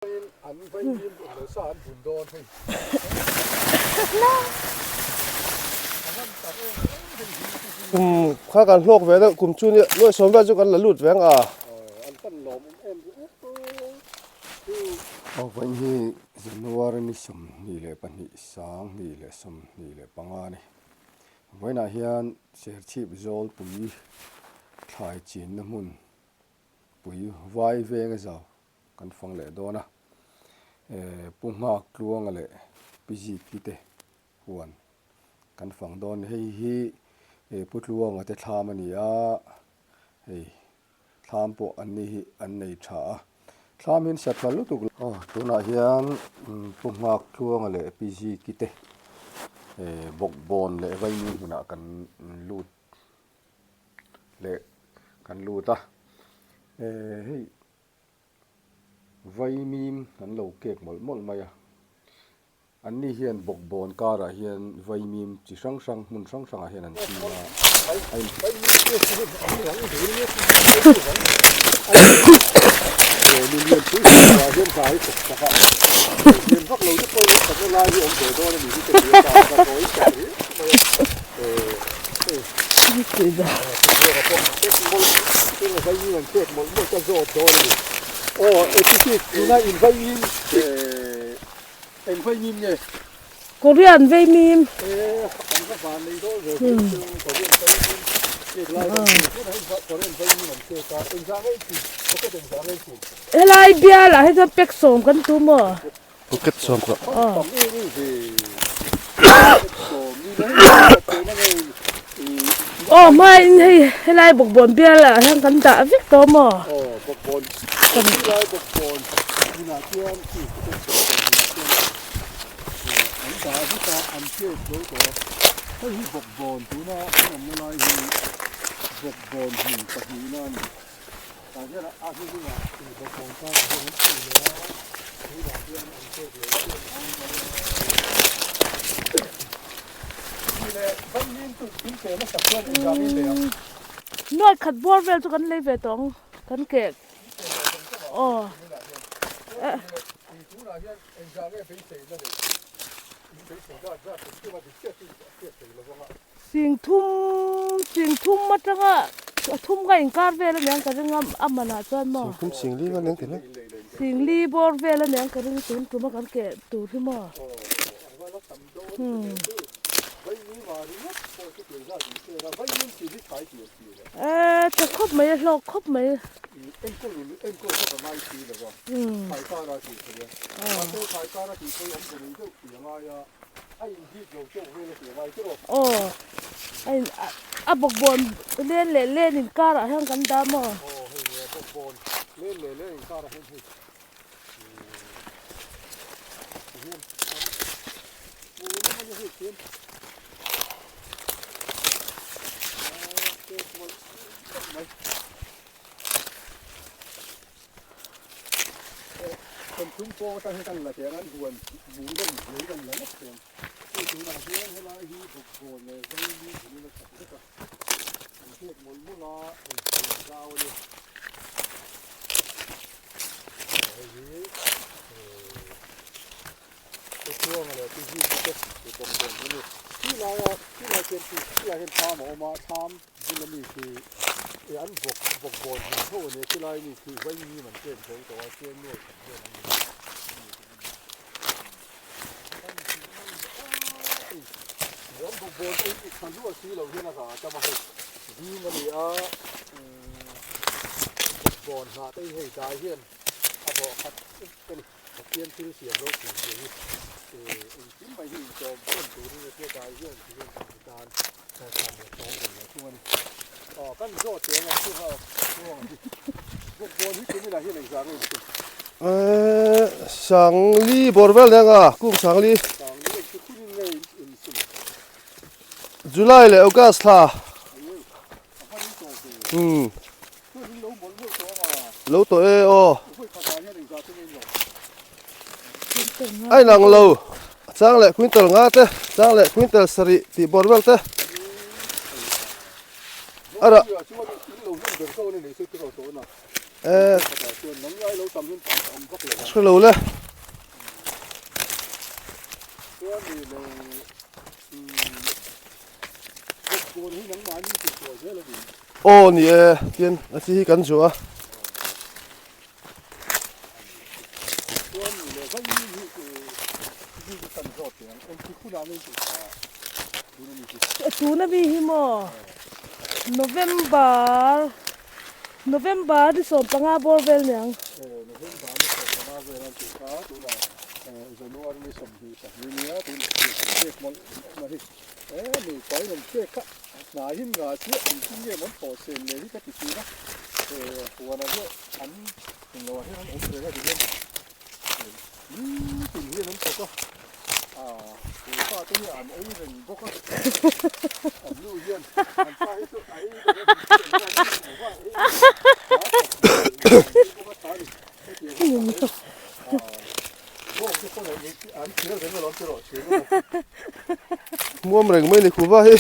Kum kha kan hlawk ve deuh kum chu nia nuaih sawm vel chu kan la lut ve ang a. Aw vawiin hi January ni 22 2025 a ni. Vawiinah hian Serchhip Zawlpui thlai chinna hmun pui vai venga zau kan fang leh dawn a, Pu Nghak Tluanga leh Pi Ziki te huan kan fang dawn a ni. Hei hi Pu Tluanga te thlam a ni a, hei thlam pawh an ni hi an nei tha a, thlam hi an sa tha lutuk lo. Aw tunah hian Pu Nghak Tluanga leh Pi Ziki te bawkbawn leh vaimi hmunah kan lut leh kan lut a, hei Vaimim an lo kek mawlh mawlh mai a, anni hian bawkbawn karah hian vaimim chi hrang hrang hmun hrang hrangah hian an ching a, a in Korean veimim. Helai bialah hi chuan pack sawm kan tum aw. Pocket sawm ka. Aw hma in hei helai bawkbawn bial ah hian kan dah vek tawh maw? Nuai khat bawr vel chu kan lei ve tawh ang kan keh aw. Sing thum sing thum atanga a thum ka inkar vel aniang ka ring a a manah chuan maw. Sing thum sing li vel aniang tih le. Sing li bawr vel aniang ka ring tun tuma kan keh tur hi maw. Hmm. Eh tha khawp mai a hlawk khawp mai. Hmm. Aw a in a bawkbawn len leh len inkar ah hian kan dah maw? Sangli bawr vel nia nga kum Sangli July leh August thla umm lo tawh e aw a inang lo chang leh quintal nga te chang leh quintal sarih tih bawr vel te a rah. Eh hre lo le. Aw ni e tian a chi hi kan zuah a. Tuna mi hi maw November November ni 15 bawr vel niang. Muam reng mai ni khuva hi.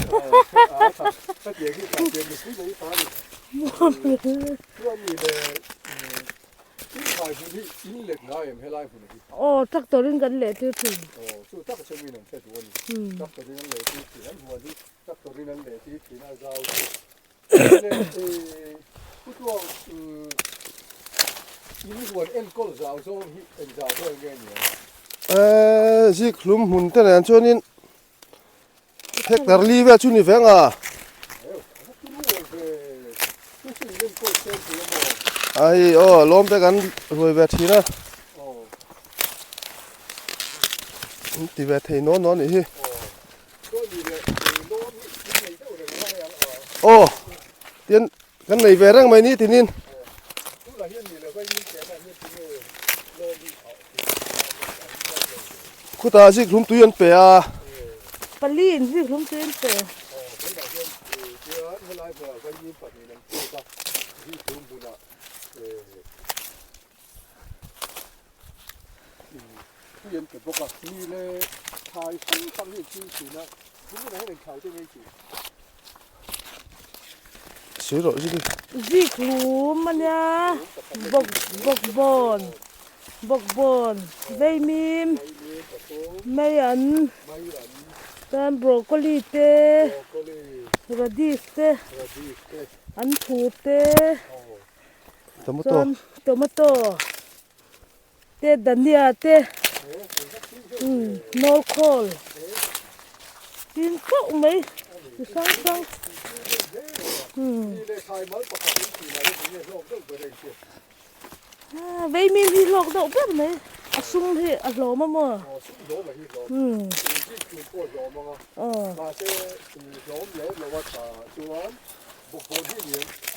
Aw tractor in kan leh tir thin. Eee zik hlum hmun te nen chuanin hectare li vel chu ni veng a. Ai aw lawm te kan ruai ve thin a. Ti ve thei nawn nawn nih hi. Aw tin kan nei ve reng mai ni tinin. Khutah zik hlum tui an pe a. Pali in zik hlum tui an pe. Zik hlum a nia bawk bawk bawn bawk bawn veimim mai an chuan broccoli te radish te an thu te. Chuan tomato te dania te nawlkhawl tin chauh mai chi hrang hrang veimin hi hlawk deuh ber mai a sum hi a hlawm a maw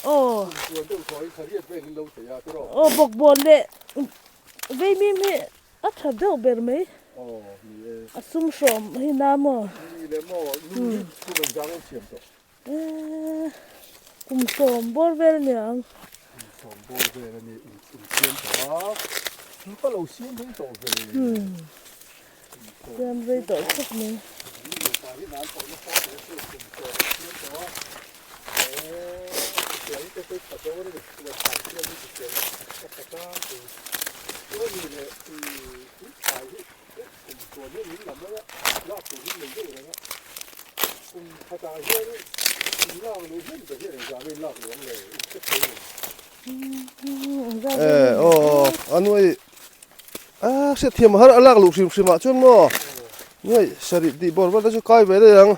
Aw aw bawkbawn leh veimim hi a tha deuh ber mai a sum hrawm hi na maw eee kum sawm bawr vel a ni ang. Siam rei tawh khawp mai. Eh aw a nuai a hriat thiam har a lak luh hrim hrim ah chuan maw nuai sarih tih bawr vel te chu kai ve daih ang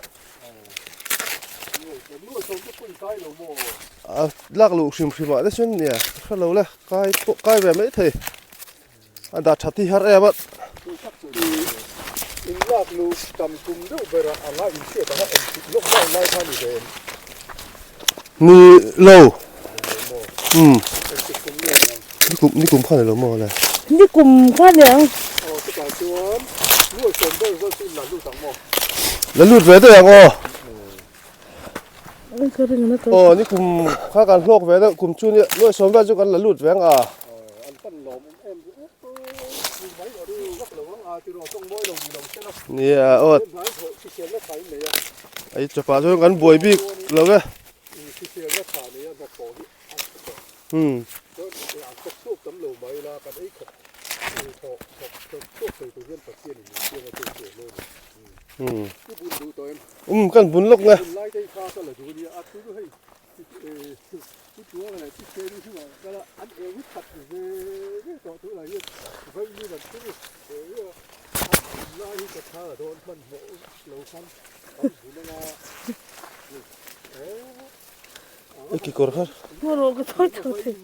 a lak luh hrim hrim ah te chuan nia hre lo le kai pawh kai ve mai thei a dah that hi har em a. Ni lo umm nikum nikum kha ni lo maw le. Nikum kha ni ang. La lut ve daih ang aw. Aw nikum kha kan hlawk ve deuh kum chu nia nuaih sawm vel chu kan la lut ve ang a. Nia aw ai chawpah chuan kan buai bik lo e. Umm. Chuan an thawk chhuak tam lo mai ila kan ei khawp thawk thawk thawk chhuak thei tur hian Pathian in min siam a chu chu awm lo ni. I bun duh tawh em? Um kan bun lawk nge. Bun lai te hi kha ka la duh ania a chu chu hei chu tuang leh chu chheri hi mah kala an eng hi khat ve ve tawh tunah hian vawiin an thil an bun lai hi ka tha la dawn hmanhmawh lo khan kan bun anga I kekawr kha. Ngaw rawh ka thawi tho thei.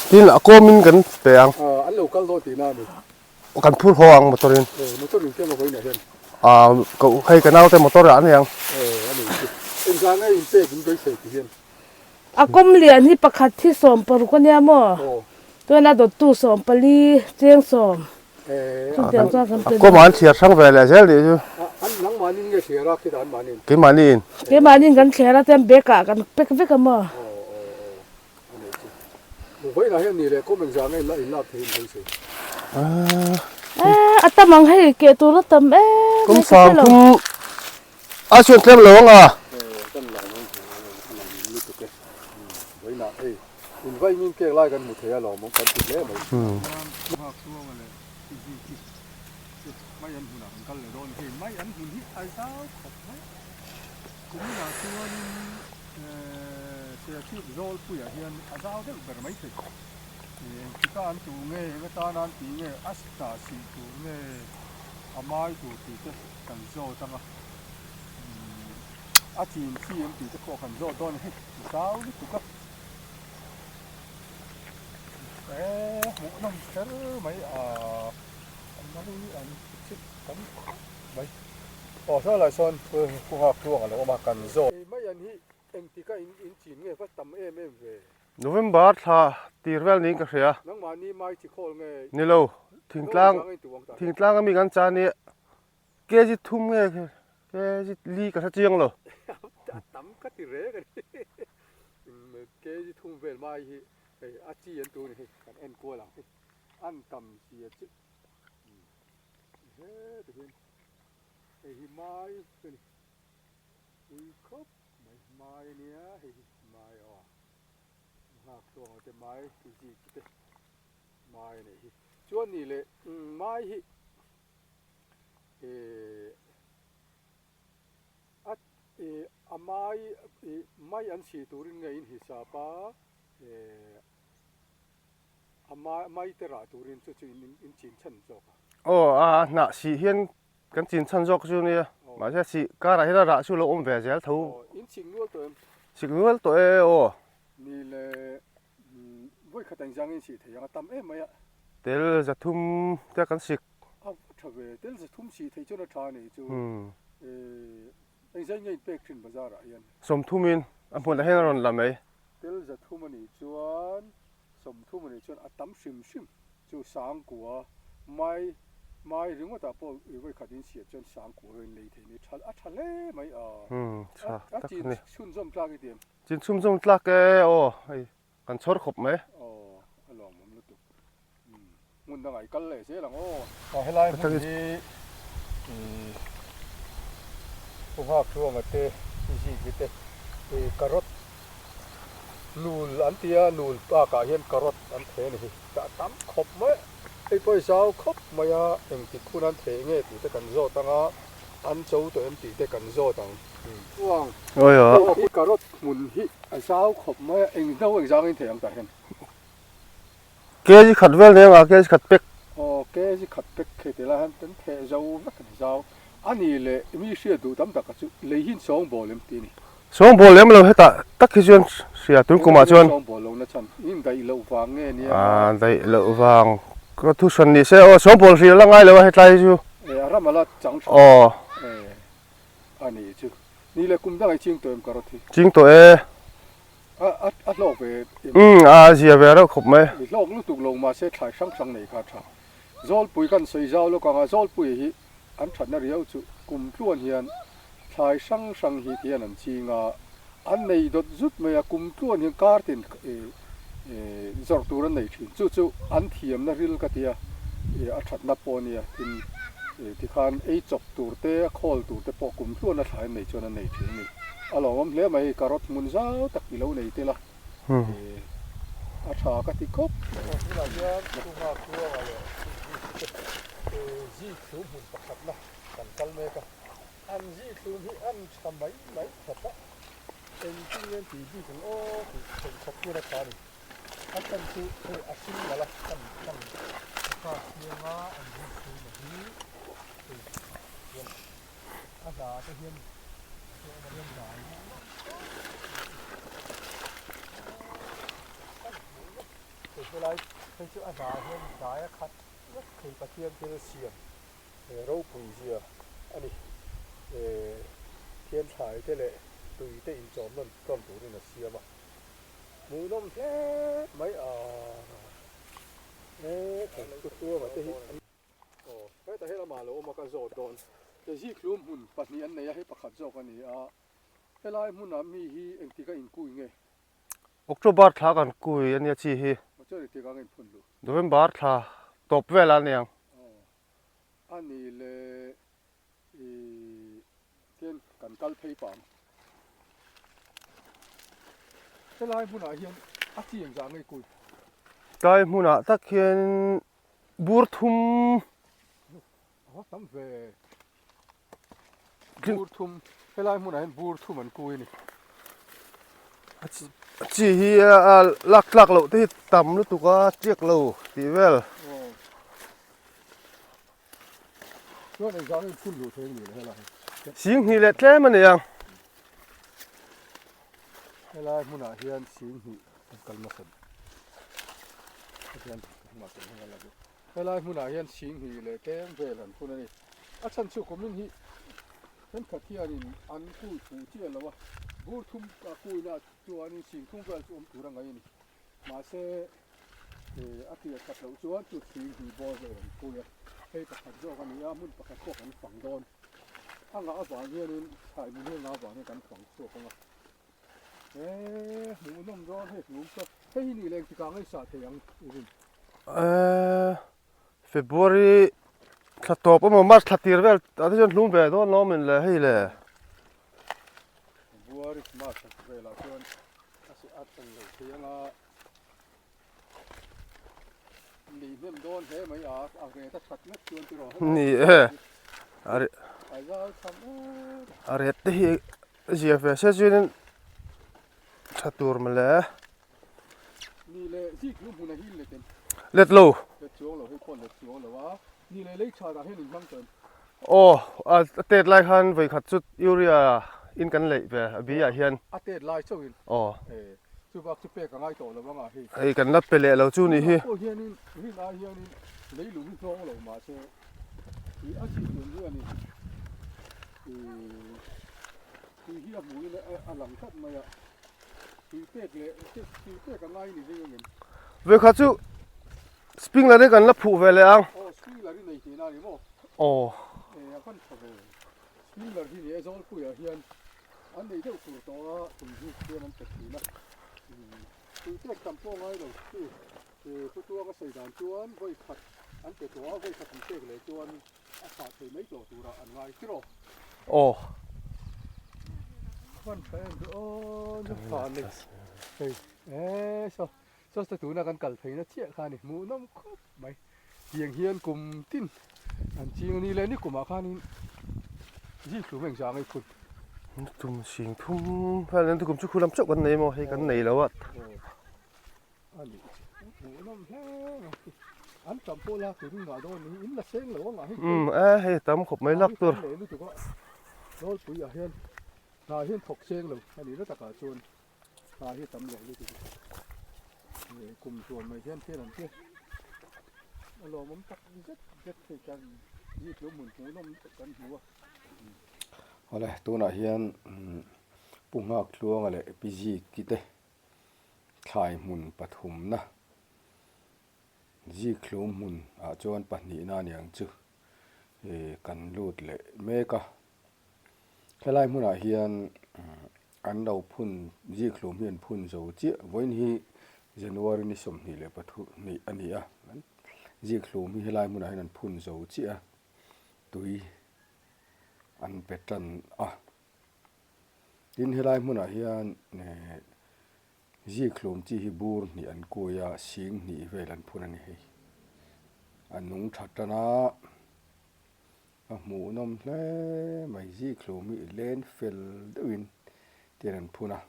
Tin a kawmin kan pe ang. Kan phur haw ang motor in. Aaa hei ka naute motor ah a ni ang. A kawm lian hi pakhat hi 16 a nia maw? Chuan a dawttu 14 cheng sawm chutiang chuan kan pe. A kawmah an thliar hrang ve leh zel nih chu. Keimahni in. Keimahni in kan thliar a chuan bag ah kan pack vek a maw? A tam ang hei keh tur a tam em Kum 30 a chuan tlem lo ang a. Serchhip Zawlpuiah hian a zau deuh ber mai thei. Engtika an tu nge, eng atana an tih nge, a hnah sih tur nge, a mai tur tih te kan zawt ang a. A chin chi em tih te pawh kan zawt dawn a hei, zau lutuk a. Eee hmuhnawm kher mai a, an mai an chip tam khawp mai. Aw saw lai sawn pu nghak tluang a lo awm a, kan zawt. Mai an hi Engtika in in chin nge va tam em em ve? November thla tir vel niin ka hria. Nangmahni mai chi khawl nge? Ni lo, thingtlang thingtlang ami kan chan hi kg thum nge kg li ka hre chiang lo. A tam ka ti reng a ni. Kg thum vel mai hi hei a chi an tur ni hei kan en kual ang hei an tam zia chu heti hian hei hi mai ka ni. Ui khawp mai mai a nia hei hi mai aw nghak tluang te mai ti zik te mai a nih hi chuan nih leh mai hi eh a eh a mai ih mai an sih turin nge in hisap a eh a mai mai te rah turin chu chu in chin chhan zawk a. Aw a hnah sih hian Kan chin chhan zawk chu nia, mahse sih karah hian a rah chu lo awm ve zel tho. Aw, in sik nual tawh em? Sik nual tawh e aw. Ni le, vawi khat engzang in sih thei ang a tam em mai a. Tel 300 te kan sik. A va tha ve, tel 300 sih thei chuan a tha a nih chu. Engzai nge in pek thin bazar ah hian? 30 in a hmunah hian a rawn la mai. Tel 300 a nih chuan 30 a nih chuan a tam hrim hrim chu sangkua mai mai ringawtah pawh i vawi khat in siat chuan sangkua hi in lei thei ni tha a tha hle mai a tha a tak chin a ni. chhunzawm tlak i ti em? Chin chhunzawm tlak e aw hei kan chhawr khawp mai. Aw a lawmawm lutuk hmun dangah i kal leh zel ang aw. A helai hmun hi ih pu nghak thuanga te i zik hi te ih carrot nul an tia nul bakah hian carrot an theh a ni hi tah tam khawp mai hei pawh hi zau khawp mai a engtik hun an theh nge tih te kan zawt ang a an cho tawh em tih te kan zawt ang chuang hi carrot hmun hi a zau khawp mai a eng hno engzang in theh ang tah hian. Kg khat vel nen a kg khat pek. Aw kg khat pek hei ti lai hian kan theh zo vek a ni zau. A ni leh mi hriat duh tam tak a chu lei hi sawng bawl em ti a ni. Sawng bawl lem lo hetah tak hi chuan hria tun kumah chuan. Sawng bawl lo na chhan in daih loh vang nge nia. Aa daih loh vang ka thu hran ni se aw sawng bawl hria la ngai lo a hetlai hi chu. A ram ala chang tha. Aw. A ni chu. Ni le kum dang ai ching tawh em carrot hi? Ching tawh e. A a a hlawk ve em? Umm a zia ve reuh khawp mai. I hlawk lutuk lo mahse thlai hrang hrang nei kha a tha. Zawlpui kan sawi zau lawk ang a, Zawlpui hi an thatna riau chu kum tluan hian thlai hrang hrang hi ti hian an ching a, an nei dawt zut mai a, kum tluan hian kar tin zawrh tur an nei thin. Chu chu an thiamna ril ka ti a, a thatna pawh a nia, tin tikhan ei chawp tur te, a khawl tur te pawh kum tluan a thlai an nei chuan an nei thin a ni. A lawmawm hle mai, carrot hmun zau tak i lo nei tel a. A tha ka ti khawp mai. Tunah hian chunga kuanga leh zikhlum hmun pakhatna kan kal mek a, an zikhlum hi an tha mai mai khawp a, engtin nge an tih bik ang aw tih theihkhawp tur a tha a ni. A chhan chu hei a hring nalh a, kan kan kha sianga an zikhlum a hi hei hian A hla te hian tlawm hian dai hei helai hei chu a hla hian dai a khat vek thei Pathian thil siam ropui zia a ni Pathian thlai te leh tui te inchawm nawn tawn turin a siam a hmuhnawm hle mai a e tuanga te hi Aw, hetah hian amah lo awm a ka zawt dawn. He zikhlum hmun pahnih an nei a, hei pakhat zawk a ni a. Helai hmunah mi hi engtik a inkui nge? October thla kan kui a nia chi hi. Aw, chuan engtik anga inphun luh? November thla tawp vel a niang. Aw, a ni le i tian kan kal phei pah ang. Helai hmunah hian a chi engzah nge kui? Tlai hmunah tak hian Bur thum. A tam ve. Bur thum. Helai hmunah hian bur thum an kui a ni. A chi hi a lak tlak loh te hi tam lutuk a chiak lo tih vel. Chuan engzah nge phun luh thei a ni le helai. Sing hnih leh tlem a ni ang. Helai hmunah hian sing hnih an kal hmasa hian helai hmunah hian sing hnih leh tlem vel an phun a ni a chhan chu kumin hi thenkhat hianin an kui fuh chiah lo a bur thum a kuina chuanin sing thum vel chu awm tur a ngaih a ni mahse a tir khat loh chuan chu sing hnih bawr vel an kui a hei pakhat zawk a ni a hmun pakhat pawh kan fang dawn a ngah avang hianin thlai hmun hi a ngah avang hian kan fang chhuak ang a. Eee hmuhnawm dawn hei hlum chu hei hi nih leh engtikah ang ei sah thei ang i rin? Eee February thla tawp emaw March thla tir vel ah te chuan hlum ve dawn lo min le hei le. February March thla velah chuan a si a eng lo thei anga ni hnem dawn hle mai a a ret a that ngawt chuan tiraw Ni e a a zal tham em. A ret te hi Zia ve se chuanin tha tur mawle. Ni leh zik lu hmun a hil let em? Let lo. Let chuang lo hei pawh let chuang lo a. Ni leh lei chhan ah hian in hmang tawh em? Aw, a tet lai khan vawi khat chu urea in kan leih ve a bi ah hian. A tet lai chauh in? Aw. E, chu bak chu pek a ngai tawh lo ang a hei. Hei kan la pe leh lo chu ni hi. Tunah pawh hianin rin ai hianin leilung hi hnawng lo mahse i a zik lung hi a ni. Tui hi a hmuhin a lang tlat mai a, tui pek leh tui pek a ngai ni ring angem? Vekha chu sprinkler hi kan la phuh ve leh ang. Aw sprinkler hi nei tihna a ni maw? Aw. E a kan tha ve. Sprinkler hi ni e Zawlpuiah hian an nei deuh tur tawh a, tui hi hian an pe thin a. Tui pek tam pawh ngai lo chu Putuanga sawi dan chuan vawi khat an pe tawh a, vawi khat an pek leh chuan A thlah thei mai tawh turah an ngai tiraw. Aw. Hman tha em chu aw nu fa ni. Hei e saw saw te tuna kan kal phei na chiah kha ni hmuhnawm khawp mai. Tiang hian kum tin an ching a ni le ni kumah khanin zikhlum engzah ang ei phun. Tum sing thum vel kum chu khu lam chauh kan nei maw hei kan nei lo a. A nih hmuhnawm hle mai an tam pawh lak tur in ngah dawn ni in la seng lo ang ah hei umm e hei tam khawp mai lak tur leh lutuk a Zawlpui ah hian hna hian thawk seng lo a nih na takah chuan hna hi tam leh lutuk a kum chuan mai hian fian an che a lawmawm tak zet zet thei kan. Awle tunah hian Pu Nghak Tluanga leh Pi Ziki te thlai hmun pathumna Zikhlum hmun ah chuan pahnihna a ni ang chu ih kan lut leh mek a helai hmunah hian an lo phun zikhlum hi an phun zo chiah vawiin hi January ni 23 a ni a zikhlum hi helai hmunah hian an phun zo chiah a tui an pe tan a tin helai hmunah hian eh Zikhlum chi hi bur hnih an kui a, sing hnih vel an phun a ni hei. A nung tha tan a, a hmuhnawm hle mai. Zikhlum hi len fel deuhin tian an phun a.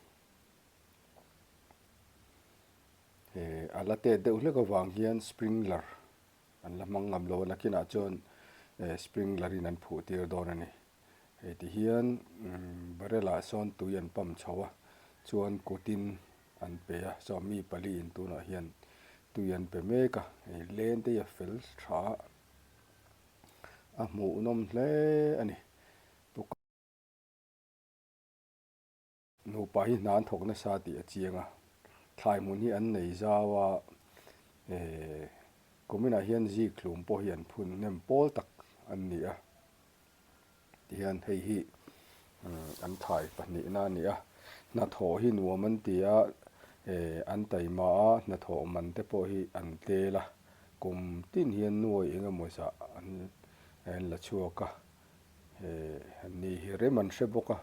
He a la tet deuh hlek avang hian sprinkler an la hmang ngam lo a, nakinah chuan sprinkler in an phuh tir dawn a ni. Hei ti hian barrel ah sawn tui an pump chho a, chuan kutin an pe a, chuan mi pali in tunah hian tui an pe mek a, hei len te hi a fel tha a, a hmuhnawm hle a ni. Nupa hi hna an thawk nasa tih a chiang a, thlai hmun hi an nei zau a, eh kuminah hian zikhlum pawh hi an phun hnem pawl tak an ni a, tihian hei hi an thlai pahnihna a ni a, hnathawh hi nuam an ti a, eh an taima a, hnathawh man te pawh hi an tel a, kum tin hian nuai eng emaw zah an la chhuak a. He an ni hi rem an hre bawk a,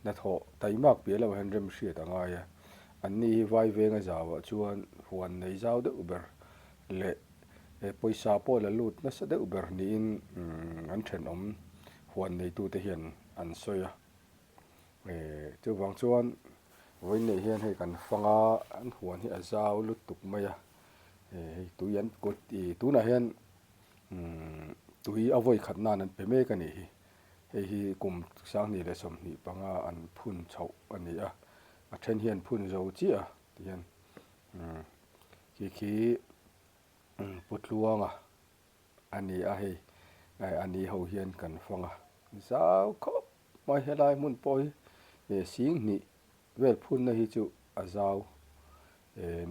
hnathawh taimak piah lamah hian rem hriat a ngai a, an ni hi vai venga zauah chuan huan nei zau deuh ber leh pawisa pawh la lut nasa deuh ber niin an thenawm huan neitute hian an sawi a. Chuvang chuan vawiin neih hian hei kan fang a, an huan hi a zau lutuk mai a, hei tui an kut ih tunah hian Umm tui a vawi khat nan an pe mek a nih hi. Hei hi kum 2025 an phun chhoh a ni a, a then hian phun zo chiah a ti hian umm khi khi Pu Tluanga a ni a hei a ni ho hian kan fang a zau khawp mai helai hmun pawh hi sing hnih vel phunna hi chu a zau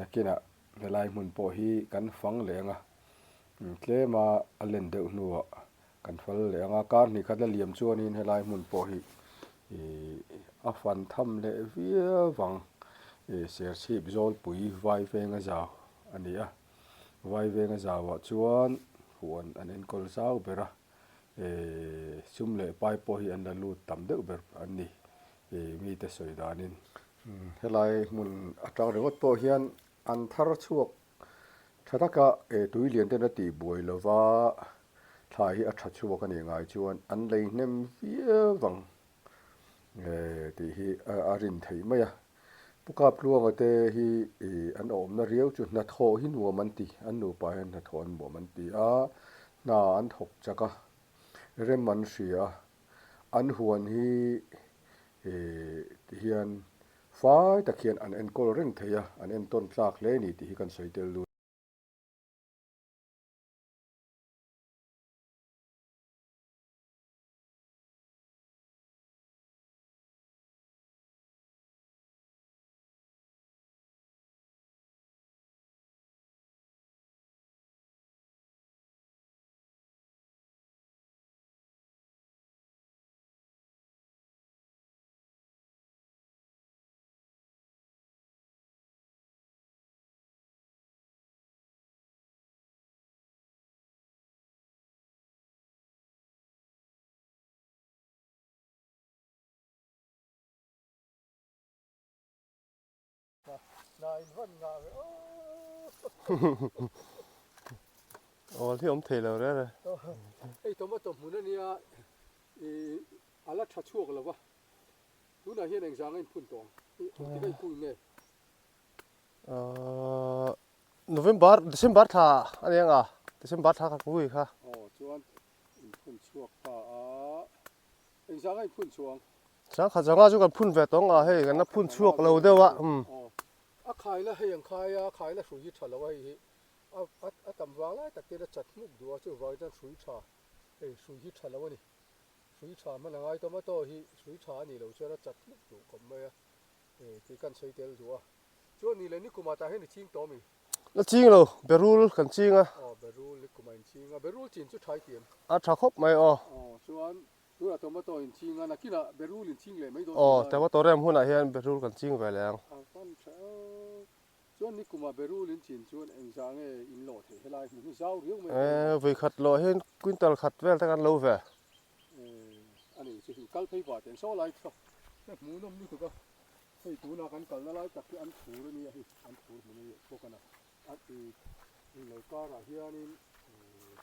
nakinah helai hmun pawh hi kan fang leh ang a. Tlema a len deuh hnuah kan fal leh ang a, kar hnih khat la liam chuanin helai hmun pawh hi ih a fan tham leh viau vang ih Serchhip Zawlpui Vaivenga zau a ni a, Vaivenga zauah chuan huan an enkawl zau ber a, ih sum leh pai pawh hi an la lut tam deuh ber an ni ih mite sawi danin. Helai hmun atang ringawt pawh hian an thar chhuak Tha taka tui lian ten a tih buai lova thlai hi a tha chhuak a nih ngai chuan an lei hnem viau vang tih hi a rin theih mai a. Pu Kaptluanga te hi an awmna riau chu hnathawh hi nuam an ti, an nupa hian hnathawh an nuam an ti a, hna an thawk chak a, rem an hria a, an huan hi tihian Fai tak hian an enkawl reng thei a, an entawn tlak hle a ni tih hi kan sawi tel dun. Awl hi awm thei lo reng reng. Hei tomato hmun a nia ih a la tha chhuak lo va. Tunah hian engzang a inphun tawh ang? Engtik a inphun nge? Ahh November, December thla a ni ang a, December thla kha ka ui kha. Aw chuan inphun chhuak ta a, engzang a inphun chhuah ang? Sangkhat zanga chu kan phun ve tawh ang a, hei kan la phun chhuak lo deuh a, umm. Aw, a khaina hei ang khai a, khaina hrui hi tha lo a hei hi a a tam vang lai tak ten a chat hmuk duh a, chuvangin chuan hrui tha. Hei hrui hi tha lo a ni. Hrui tha hman a ngai tomato hi hrui tha a nih loh chuan a chat hmuk duh khawp mai a, tih kan sawi tel duh a. Chuan nih leh nikumah tah hian i ching tawh mi? La ching lo, berul kan ching a. Aw berul nikumah in ching a, berul chin chu tha i ti em? A tha khawp mai aw. Aw chuan tunah tomato in ching a, nakinah berul in ching leh mai dawn tih lai. Aw tomato rem hunah hian berul kan ching ve leh ang. A van tha e. Chuan nikumah berul in chin chuan engzah nge in lawh theih helai hmun hi zau riau mai a E, vui khat lawh hian quintal khat vel te kan lo ve. E, a nih chu hi kal phei vah teng saw lai kha hei hmuhnawm lutuk a, hei tuna kan kalna lai tak hi an thur a nia hei an thur hmun a nia bawk a na a i in lo karah hianin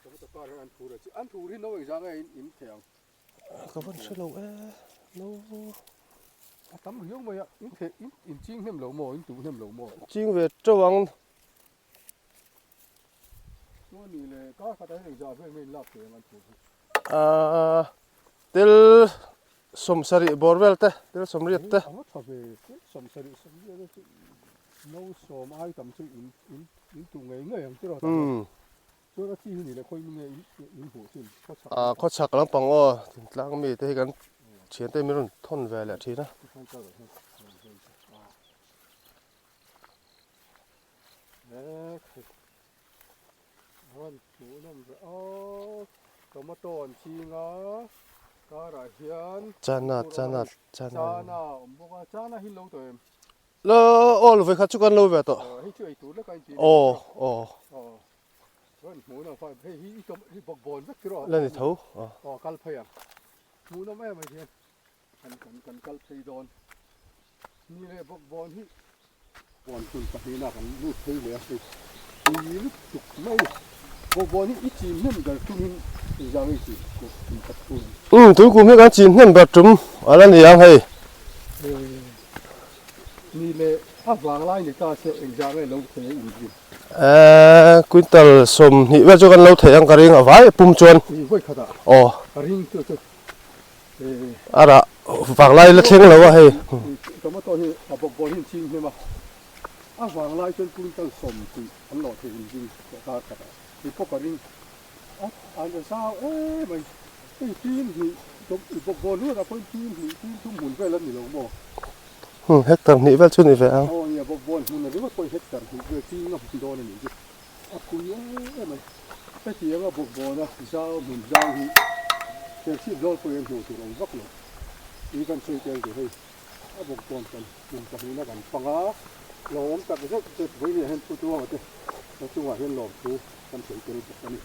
tomato kar hian an thur a chi an thur hi no engzah nge in in thei ang. Ka van hre lo e, no. A tam riau mai a, in theh in in ching hnem lo maw, in tuh hnem lo maw? Ching ve teuh ang. Chuan nih leh kar khatah hian engzah vel nge in lak thei ang an thu hi? Aaa tel sawmsarih bawr vel te, tel sawmriat te. A va tha ve, tel sawmsarih sawmriat te chu no sawm ai tam chu in in in tuh ngei ngei ang tiraw? Umm. Chuan a chi hi ni leh khawi nge in hmuh thin khawchhak lampang. Khawchhak lampang aw thingtlang mi te hi kan thian te min rawn thawn ve leh thin a. Tomato an ching a karah hian chana chana chana awm bawk a chana hi lo tawh em? La aw lo vekhat chu kan lo ve tawh. Aw aw. La ni tho. Aw kal phei ang. Hmuhnawm em ai hian kan kan kan kal phei dawn. Ni leh bawkbawn hi bawn hmun pahnihna kan lut phei leh a hei tui lutuk mai a ni. Bawkbawn hi i chin hnem ber tumin engzah nge i chin kum khat tum? Umm tui kum hi kan chin hnem ber tum a la ni ang hei. Ni leh a vang lai ni ta se engzah nge lo thei a inrin? Eee quintal 20 vel chu kan lo thei ang ka ring a vai pum chuan. Ih vawi khat ah. Aw. Ka ring chu chu eee. A rah vang lai la thleng lo a hei. Tomato hi a bawk bawn hi an ching hnem a, a vang lai chuan quintal 20 an lo thei inrin tawh kar khat ah. Hei pawh ka ring a an zau em mai. Hei fim hnih i bawk bawn luat ah pawhin fim hnih fim thum hmun vel a ni lo maw? Hmm hectare hnih vel chu ni ve ang. Aw nia bawk bawn hmun a ringawt pawhin hectare hnih vel ching a hmun dawn a nih chu. A pui em mai. Hetianga bawk bawna zau hmun zau hi Serchhip zawl pawhin an hmuh tur awm vak lo. Tih kan sawi tel duh hei. A bawk bawn kan hmun pahnihna kan pang a, lawmawm tak zet zet vawiin ah hian Pu Tuanga te chungah hian lawmthu kan sawi tel bawk a ni.